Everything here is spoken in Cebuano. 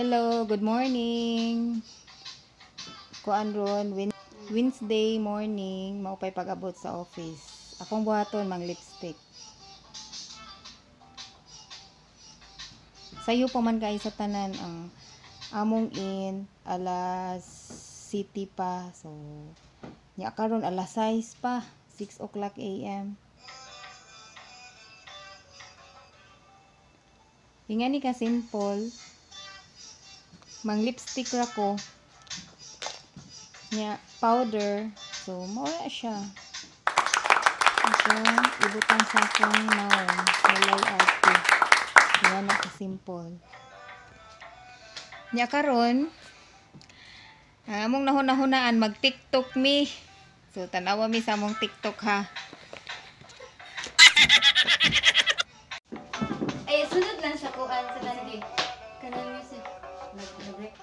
Hello, good morning. Kuan ron, Wednesday morning, mao pay pag-abot sa office. Akong buhaton mang lipstick. Sayo pa man kay sa tanan ang among in alas city pa. So, nya karon alas 6 pa, 6 o'clock AM. Ingani ka simple. Mang lipstick ra ko. Nya powder. So mao ra siya. Ito, ibutang sa akong nawong. Walay arte. Yan na ka-simple. Nya karon, ang among nahuna-hunaan mag-TikTok mi. So tanawa mi sa among TikTok ha. Ay, sunod lang siya kuan sa tangi. Kanang music. Nag-break.